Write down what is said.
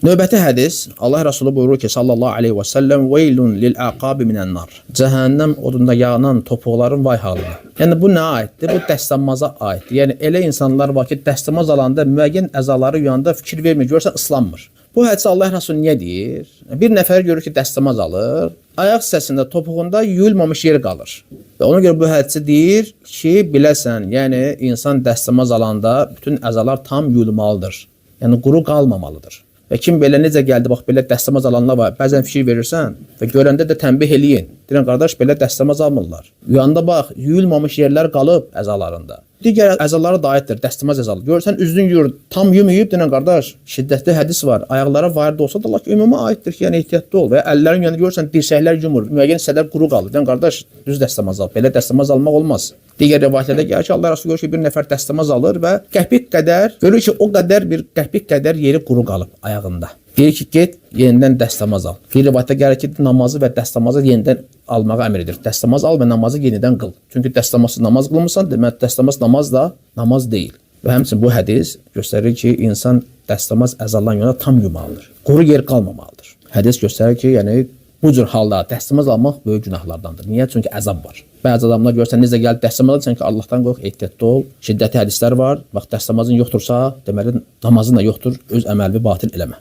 Növbəti hədis Allah Resulü buyurur ki sallallahu aleyhi və səlləm veylun lil aqabi minən nar. Cəhənnəm odunda yanan topuqların vay halına. Yəni bu nə aiddir? Bu dəstəmaza aiddir. Yəni elə insanlar var ki, dəstəmaz alanda müəyyən əzaları yuyanda fikir vermir, görürsən islanmır. Bu hədisi Allah Resulü niyə deyir? Bir nəfər görür ki, dəstəmaz alır, ayaq hissəsində topuğunda yuyulmamış yer qalır. Və ona görə bu hədisi deyir ki, biləsən, yəni insan dəstəmaz alanda bütün əzalar tam yuyulmalıdır. Yəni quru qalmamalıdır. Və kim belə necə gəldi, bax belə dəstəmaz alanlar var. Bəzən fikir verirsən və görəndə də tənbih eləyin. Deyirəm qardaş, belə dəstəmaz almırlar. Yuyanda bax, yuyulmamış yerlər qalıb əzalarında. Digər əzalara da aiddir, dəstəmaz əzalı. Görürsən üzün yuyur, tam yumuyub, deyirəm qardaş, şiddətli hədis var. Ayaqlara varid olsa da lakin ümuma aiddir ki, yəni ehtiyatlı ol və ya əllərin yuyanda görürsən dirsəklər yumur, müəyyən hissələr quru qalır. Deyirəm qardaş, düz dəstəmaz al. Belə dəstəmaz almaq olmaz. Digər rivayətlərdə gəlir ki, Allah Resulü görür ki, bir nəfər dəstəmaz alır və qəpik qədər, görür ki, o qədər bir qəpik qədər yeri quru qalıb ayağında. Deyir ki, get yenidən dəstəmaz al. Bir rivayətdə gəlir ki, namazı və dəstəmazı yenidən almağa əmr edir. Dəstəmaz al və namazı yenidən qıl. Çünki dəstəmazsız namaz qılmısan, demək dəstəmaz namaz da namaz deyil. Və həmçinin bu hədis göstərir ki, insan dəstəmaz əzalan yona tam yumalıdır. Quru yer qalmamalıdır. Hədis göstərir ki, yəni bu cür halda dəstəmaz almaq böyük günahlardandır. Niyə? Çünki əzab var. Bəzi adamlar görsən necə gəlib dəstəmaz alırsan ki, Allahdan qorx, ehtiyatlı ol. Şiddətli hədislər var. Bax dəstəmazın yoxdursa, deməli namazın da yoxdur. Öz əməlini batil eləmə.